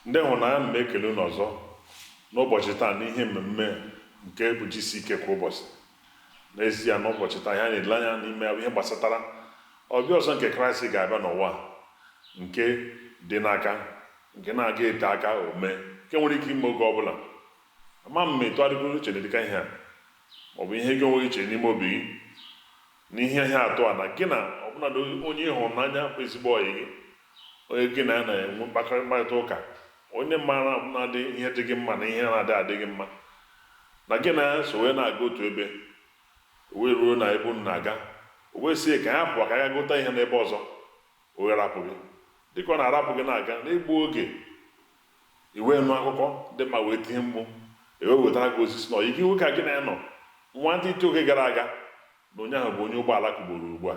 Ndị hụrụ n'anya, m ekele unu ọzọ n'ụbọchị taa n'ihe mmemme nke bụ Jisi Ike Kwa Ụbọchị. N'ezie, n'ụbọchị taa, ihe anyị na-ele anya n'ime ya bụ ihe gbasatara ọbịa ọzọ nke Kraịst ga-abịa n'ụwa, nke dị n'aka, nke na-aga ete aka ome, nke nwere ike ime oge ọbụla. Ama m ma ịtụgharịkwuru uche dịka ihe a, maọbụ ihe gị onwe gị chere n'ime obi gị n'ihe ihe atụ a, na gị na ọbụnadị onye ị hụrụ n'anya bụ ezigbo ọyị gị, onye gị na ya na-enwe mkparịta ụka, onye maara ọbụnadị ihe dị gị mma na ihe na-adị adị gị mma, na gị na ya so wee na-aga otu ebe, wee ruo na ebe unu na-aga, o wee sie ka ya pụọ ka ya gụta ihe n'ebe ọzọ, o wee rapụ gị. Dịka ọ na-arapụ gị na-aga n'egbu oge, iwee nụ akụkọ dị mma, wee tie mkpu, ewee wetara gị ozi si na ọyị gị nwoke a gị na ya nọ nwantịntị oge gara aga, na onye ahụ bụ onye ụgbọala kụgburu ugbu a.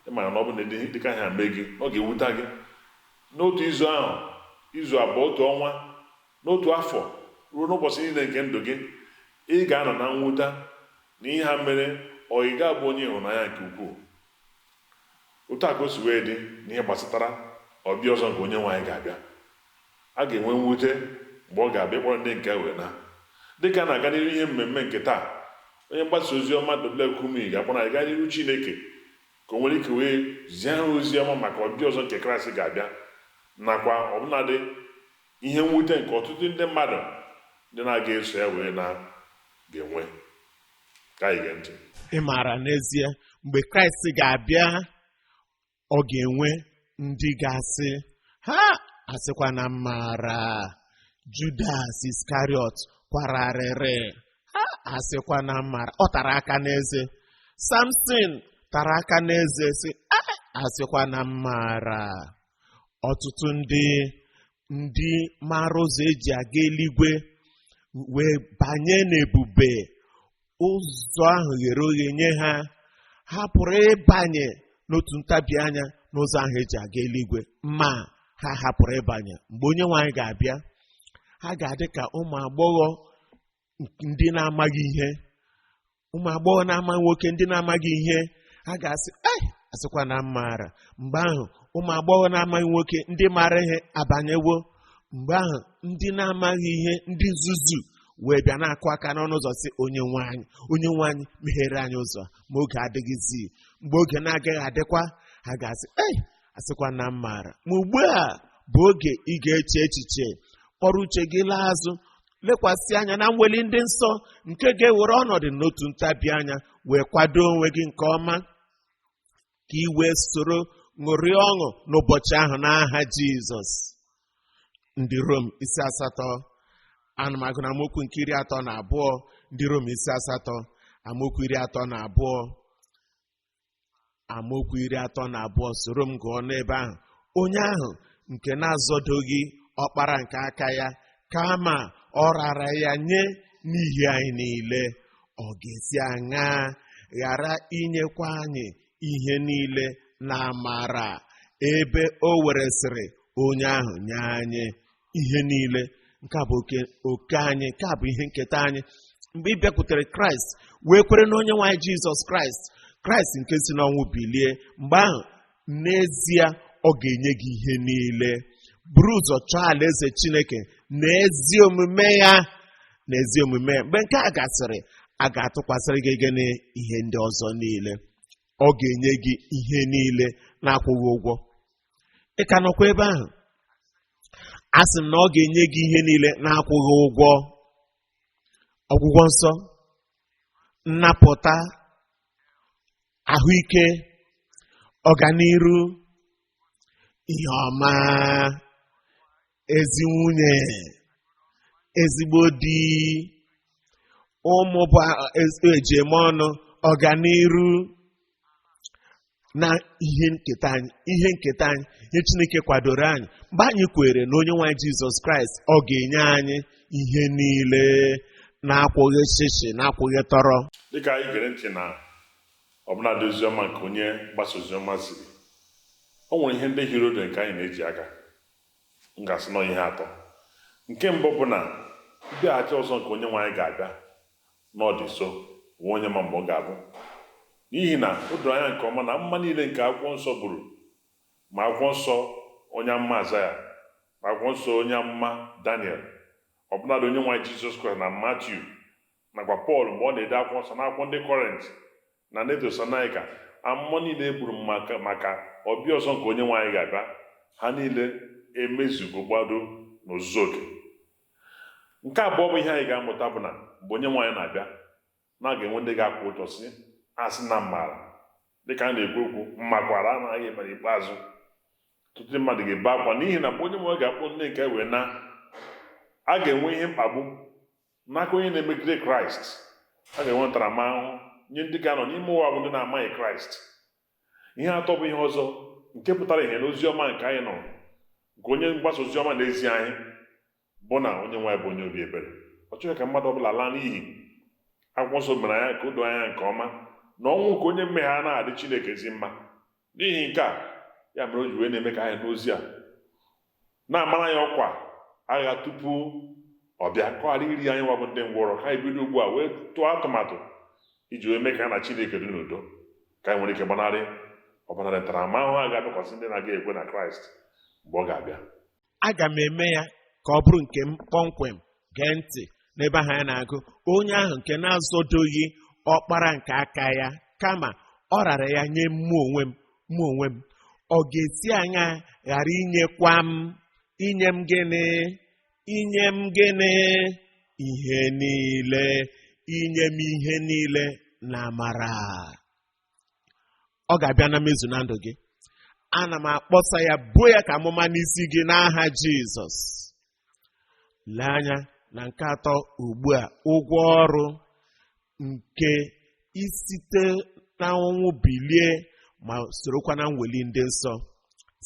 Ị mara na ọ bụ na dịka ihe a mee gị, ọ ga-ewute gị n'otu izu ahụ, izu 2, otu ọnwa, n'otu afọ, ruo n'ụbọchị niile nke ndụ gị. Ị ga-anọ na mwute na ihe ha mere ọyị ga-abụ onye ịhụnanya nke ukwuu. Otu a ka o si wee dị n'ihe gbasatara ọbịa ọzọ nke Onye nwe anyị ga-abịa. A ga-enwe mwute mgbe ọ ga-abịa ịkpọrọ ndị nke wee na. Dịka a na-aga n'ihu ihe mmemme nke taa, onye mgbasa ozi ọma W. Kumuyi ga-akpọrọ anyị gaa n'ihu Chineke ka o nwere ike wee zie ha ozi ọma maka ọbịa ọzọ nke Kraịst ga-abịa, nakwa ọbụnadị ihe mwute nke ọtụtụ ndị mmadụ ndị na-aga eso ya wee na ga-enwe. Ka anyị gee ntị. Ị maara n'ezie, mgbe Kraịst ga-abịa, ọ ga-enwe ndị ga-asị ha asịkwa na mara Judas Iskariot kwara arịrị, ha asịkwa na mara ọ tara aka n'eze, Samson tara aka n'eze, si asịkwa na mara. Ọtụtụ ndị mara ụzọ eji aga eluigwe wee banye n'ebube, ụzọ ahụ ghere oghe nye ha, ha pụrụ ịbanye n'otu ntabi anya n'ụzọ ahụ eji aga eluigwe, ma ha hapụrụ ịbanye. Mgbe Onye nwe anyị ga-abịa, ha ga-adị ka ụmụ agbọghọ ndị na-amaghị ihe, ụmụ agbọghọ na-amaghị nwoke, ndị na-amaghị ihe. Ha ga-asị, "Ei, asịkwa na maara." Mgbe ahụ, ụmụ agbọghọ na-amaghị nwoke ndị maara ihe abanyewo. Mgbe ahụ, ndị na-amaghị ihe, ndị nzuzu, wee bịa na-akụ aka n'ọnụ ụzọ, sị, "Onye nwe anyị, Onye nwe anyị, meghere anyị ụzọ." Ma oge adịghịzi. Mgbe oge na-agaghị adịkwa, ha ga-asị, "Ei, asịkwa na maara." Ma ugbu a bụ oge ị ga-eche echiche, kpọrọ uche gị laa azụ, lekwasị anya na mweli ndị nsọ nke ga-ewere ọnọdụ n'otu ntabi anya, wee kwado onwe gị nke ọma ka ị wee soro ṅụrịa ọṅụ n'ụbọchị ahụ n'aha Jizọs. Ndị Rom isi 8, anụmagụ na amaokwu nke 32. Ndị Rom isi 8, amaokwu 32, amaokwu 32, soro m gụọ n'ebe ahụ. Onye ahụ nke na-azọdoghị ọkpara nke aka ya, kama ọ rara ya nye n'ihi anyị niile, ọ ga-esi aṅaa ghara inyekwa anyị ihe niile na amara, ebe o weresịrị onye ahụ nye anyị ihe niile? Nke a bụ oke anyị, nke a bụ ihe nketa anyị. Mgbe ị bịakwutere Kraịst wee kwere na Onye nwe anyị Jizọs Kraịst, Kraịst nke si n'ọnwụ bilie, mgbe ahụ n'ezie ọ ga-enye gị ihe niile. Buru ụzọ chọọ alaeze Chineke na ezi omume ya, na ezi omume. Mgbe nke a gasịrị, a ga-atụkwasịrị gị gịnị? Ihe ndị ọzọ niile. Ọ ga-enye gị ihe niile na-akwụghị ụgwọ. Ị ka nọkwa ebe ahụ? A sị m na ọ ga-enye gị ihe niile na-akwụghị ụgwọ. Ọgwụgwọ nsọ, nnapụta, ahụike, ọganiru, ihe ọma, ezi nwunye, ezigbo di, ụmụ bụ eji eme ọnụ, ọganiru na ihe nketa anyị, ihe nketa anyị, ihe Chineke kwadoro anyị. Mgbe anyị kwere na Onye nwe anyị Jizọs Kraịst, ọ ga-enye anyị ihe niile na-akwụghị shishi, na-akwụghị tọrọ. Dịka anyị gere ntị na ọbụnadị oziọma nke onye mgbasa oziọma ziri, o nwere ihe ndị hiri odo nke anyị na-eji aka. M ga-asị nọ ihe atọ. Nke mbụ bụ na mbịaghachi ọzọ nke Onye nwe anyị ga-abịa n'ọdị nso, nwe onye ma mgbe ọ ga-abụ, n'ihi na o doro anya nke ọma na mma niile nke akwụkwọ nsọ buru, ma akwụkwọ nsọ onye amụma Azaya. Na akwụkwọ nsọ onye amụma Daniel, ọbụnadị onye nwe anyị Jizọs Kraịst na Matiu, nakwa Pọl mgbe ọ na-ede akwụkwọ nsọ n'akwụkwọ ndị Kọrint na ndị Tesalonaịka, amụma niile e buru maka ọbịa ọzọ nke onye nwe anyị ga-abịa, ha niile emezugo gbado n'ozuzu oke. Nke abụọ bụ ihe anyị ga-amụta bụ na mgbe onye nwe anyị na-abịa, na a ga-enwe ndị ga-akwa ụtọ sị, asị na m maara. Dịka a na-ekwu okwu, mmakwara anaghị eme n'ikpeazụ. Ọtụtụ ndị mmadụ ga-ebe akwa n'ihi na mgbe onye nwe ga-akpọ ndị nke wee na a ga-enwe ihe mkpagbu n'aka onye na-emegide Kraịst. A ga-enwe ntaramahụhụ nye ndị ga-anọ n'ime ụwa bụ ndị na-amaghị Kraịst. Ihe atọ bụ ihe ọzọ nke pụtara ihe n'ozi ọma nke anyị nọ, nke onye mgbasa ozi ọma na-ezi anyị, bụ na onye nwe anyị bụ onye obi ebere. Ọ chọghị ka mmadụ ọbụla laa n'iyi. Akwụkwọ nsọ mere anya ka o doo anya nke ọma na ọnwụ nke onye mmehie anaghị adị Chineke ezi mma. N'ihi nke a, ya mere o ji wee na-eme ka anyị n'ozi a na-amara ya ọkwa agha tupu ọ bịa, ka ọ ghara iri anyị nwa bụ ndị ngwọrọ, ka anyị bido ugbu a wee tụọ atụmatụ iji wee mee ka na Chineke dị n'udo, ka anyị nwere ike gbanarị ọbụnadị ntaramahụhụ a ga-abịakwasị ndị na-aga ekwe na Kraịst mgbe ọ ga-abịa. Aga m eme ya ka ọ bụrụ nke m kpọmkwem. Gee ntị n'ebe ahụ anyị na-agụ, onye ahụ nke na-azọdoghị ọkpara nke aka ya, kama ọ rara ya nye mụ onwe m, mụ onwe m, ọ ga-esi anya ghara inyekwa m, inye m gịnị? Inye m gịnị? Ihe niile, inye m ihe niile na amara. Ọ ga-abịa na mmezu na ndụ gị. Ana m akpọsa ya, buo ya ka amụma n'isi gị n'aha Jizọs. Lee anya na nke atọ ugbu a, ụgwọ ọrụ nke isite na ọnwụ bilie ma sorokwa na mweli ndị nsọ.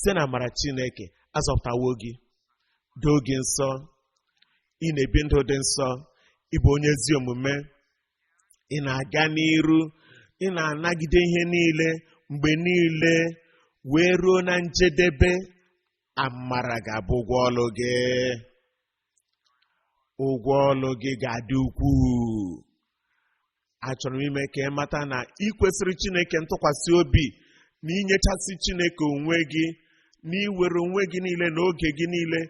Site na amara Chineke azọpụtawo gị, doo gị nsọ, ị na-ebi ndụ dị nsọ, ị bụ onye ezi omume, ị na-aga n'iru, ị na-anagide ihe niile mgbe niile wee ruo na njedebe. Amara ga-abụ ụgwọ ọlụ gị. Ụgwọ ọlụ gị ga-adị ukwuu. Achọrọ m ime ka ị mata na ị kwesịrị Chineke ntụkwasị obi, na inyechasị Chineke onwe gị, na iwere onwe gị niile na oge gị niile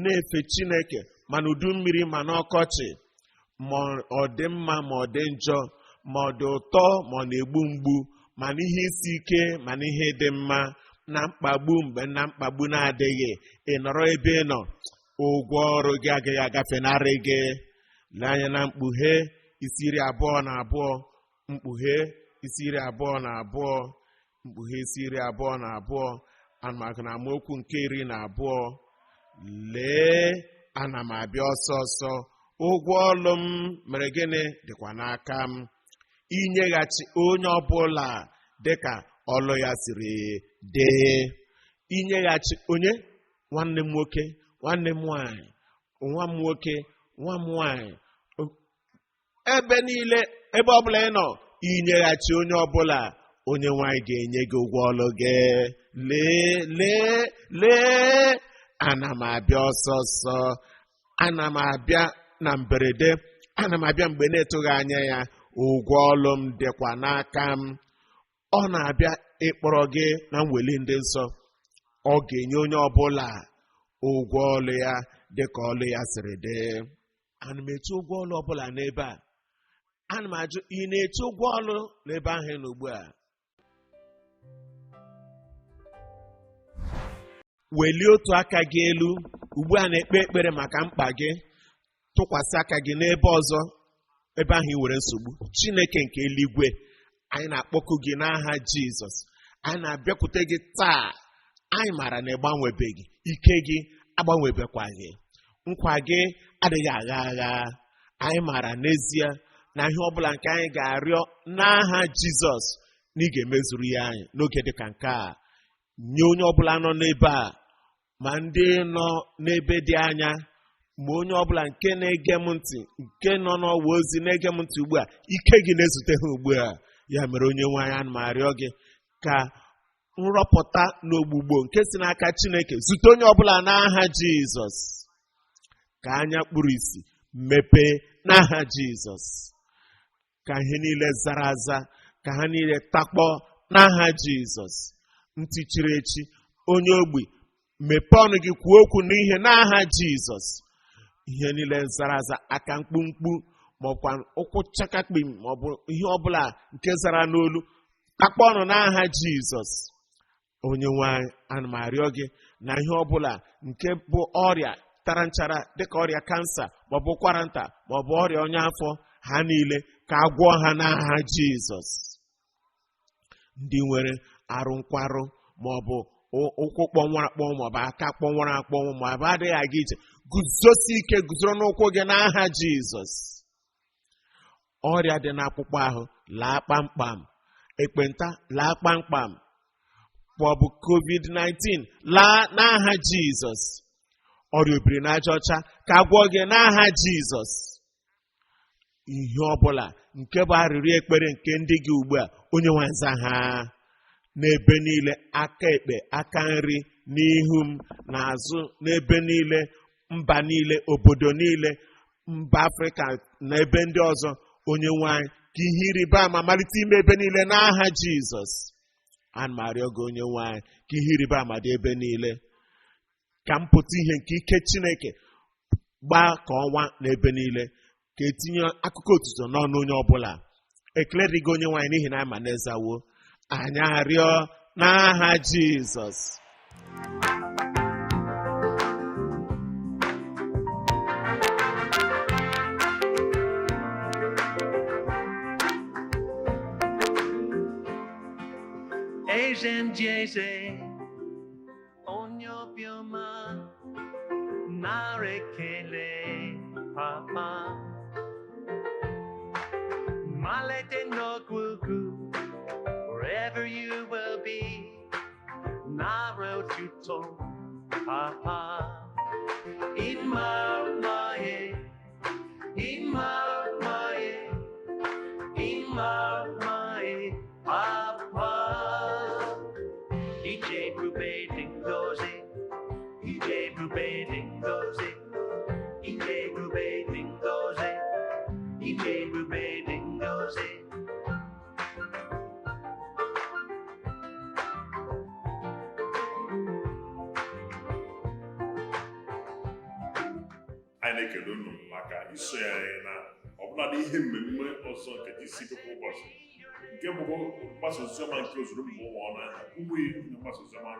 na-efe Chineke, ma n'udu mmiri ma n'ọkọchị, ma ọ dị mma ma ọ dị njọ, ma ọ dị ụtọ ma ọ na-egbu mgbu, ma n'ihe isi ike ma n'ihe dị mma, na mkpagbu mgbe na mkpagbu na-adịghị, ị nọrọ ebe ị nọ, ụgwọ ọrụ gị agaghị agafenarị gị. Lee anya na Mkpughe isi 22, Mkpughe isi 22, Mkpughe isi 22, anụmakụ na amaokwu nke 12. Lee, ana m abịa ọsọ ọsọ, ụgwọ ọlụ m mere gịnị dịkwa n'aka m, inyeghachi onye ọbụla dịka ọlụ ya siri dị. Inyeghachi onye, nwanne m nwoke, nwanne m nwanyị, nwa m nwoke, nwa m nwanyị, ebe niile, ebe ọbụla ị nọ, inyeghachi onye ọbụla, onye nwanyị ga-enye gị ụgwọ ọlụ gị. Lee, lee, lee, ana m abịa ọsọ ọsọ, ana m abịa na mberede, ana m abịa mgbe na-etụghị anya ya, ụgwọ ọlụ m dịkwa n'aka m. Ọ na-abịa ịkpọrọ gị na mweli ndị nsọ. Ọ ga-enye onye ọbụla ụgwọ ọlụ ya dịka ọlụ ya siri dị. Ana m eche ụgwọ ọlụ ọbụla n'ebe a. Ana m ajụ, ị na-eche ụgwọ ọlụ n'ebe ahụ ị nọ ugbu a? Welie otu aka gị elu ugbu a na-ekpe ekpere maka mkpa gị. Tụkwasị aka gị n'ebe ọzọ, ebe ahụ ị nwere nsogbu. Chineke nke eluigwe, anyị na-akpọku gị n'aha Jizọs. Anyị na-abịakwute gị taa. Anyị maara na ịgbanwebeghị, ike gị agbanwebekwaghị, nkwa gị adịghị agha agha. Anyị maara n'ezie na ihe ọbụla nke anyị ga-arịọ n'aha Jizọs na ị ga-emezuru ya anyị n'oge dịka nke a. Nye onye ọbụla nọ n'ebe a, ma ndị nọ n'ebe dị anya, ma onye ọbụla nke na-ege m ntị, nke nọ n'ọwa ozi na-ege m ntị ugbu a, ike gị na-ezute ha ugbu a. Ya mere onye nwe anyị, ana m arịọ gị ka nrọpụta na ogbugbo nke si n'aka Chineke zute onye ọbụla n'aha Jizọs. Ka anya kpuru isi mepee n'aha Jizọs. Ka ihe niile zara aza, ka ha niile takpọọ n'aha Jizọs. Ntị chiri echi, onye ogbi Mepee ọnụ gị kwuo okwu n'ihe n'aha Jizọs. Ihe niile zara aza, aka mkpumkpu maọbụkwa ụkwụ chakakpim maọbụ ihe ọbụla nke zara n'olu, takpọ ọnụ n'aha Jizọs. Onye nwe anyị, ana m arịọ gị na ihe ọbụla nke bụ ọrịa tara nchara dịka ọrịa kansa maọbụ ụkwara nta maọbụ ọrịa ọnya afọ, ha niile ka a gwọọ ha n'aha Jizọs. Ndị nwere arụ nkwarụ maọbụ ụkwụ kpọnwụrụ akpọnwụ maọbụ aka kpọnwụrụ akpọnwụ maọbụ adịghị aga ije, guzosi ike, guzoro n'ụkwụ gị n'aha Jizọs. Ọrịa dị n'akpụkpọ ahụ laa kpamkpam, ekpenta laa kpamkpam, maọbụ COVID-19 laa n'aha Jizọs. Ọrịa obiri n'aja ọcha ka agwọ gị n'aha Jizọs. Ihe ọbụla nke bụ arịrịọ ekpere nke ndị gị ugbu a, onye nwe nza ha n'ebe niile, aka ekpe, aka nri, n'ihu m, n'azụ, n'ebe niile, mba niile, obodo niile, mba Afrịka na ebe ndị ọzọ, onye nwe anyị, ka ihe ịrịba ama malite ime ebe niile n'aha Jizọs. Ana m arịọ gị, onye nwe anyị, ka ihe ịrịba ama dị ebe niile, ka mpụta ihe nke ike Chineke gbaa ka ọnwa n'ebe niile, ka etinye akụkọ otuto n'ọnụ onye ọbụla. Ekele dị gị, onye nwaanyị, n'ihi na ama n'ezawo anyị arịọ n'aha Jizọs. Eze ndị eze, onye obiọma, nara ekele papa. Malite n'ọgwụgwụ, wherever you will be, nara otuto papa. Ịma mma ye, ịma mma ye, ịma mma ye, papa. Ije ebube dị ngọzi, ije ebube dị ngọzi, ije ebube dị ngọzi, ije ebube dị ngọzi. Anyị na-ekele unu maka isonye anyị na ọbụladị ihe mmemme ọzọ nke GCK kwa ụbọchị, nke bụkwa mgbasa oziọma nke ozuru mba ụwa ọnụ anya ụmụ ihe na mgbasa oziọma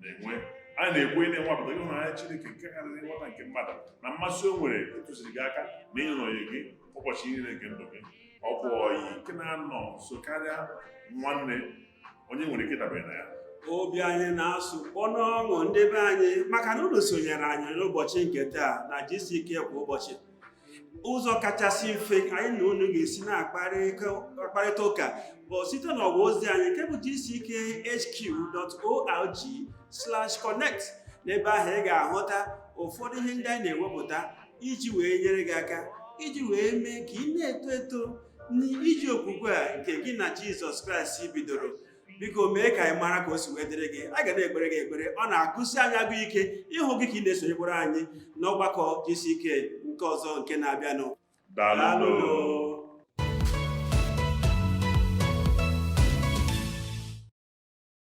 na-enwe. Anyị na-ekwe na-enwapụta ịhụnanya Chineke nke karịrị nghọta nke mmadụ na mmasị o nwere ịtụziri gị aka na ịnọnye gị ụbọchị niile nke ndụ gị. Ọ bụ ọyị nke na-anọ nso karịa nwanne onye nwere ike ịdabere na ya. Obi anyị na-asụ kpọnụ ọṅụ, ndị be anyị, maka na unu sonyere anyị n'ụbọchị nke taa na GCK kwa ụbọchị. Ụzọ kachasị mfe anyị na unu ga-esi na-akparịta ụka bụ site n'ọwa ozi anyị nke bụ gckhq.org/connect. N'ebe ahụ ị ga-ahụta ụfọdụ ihe ndị anyị na-ewepụta iji wee nyere gị aka, iji wee mee ka ị na-eto eto n'iji okwukwe a nke gị na Jizọs Kraịst bidoro. Biko mee ka anyị mara ka o si wee dịrị gị. A ga na-ekpere gị ekpere. Ọ na-agụsi anyị agụ ike ịhụ gị ka ị na-esonyekwara anyị n'ọgbakọ GCK nke ọzọ nke na-abịanụ. Daalụ. Daalụ.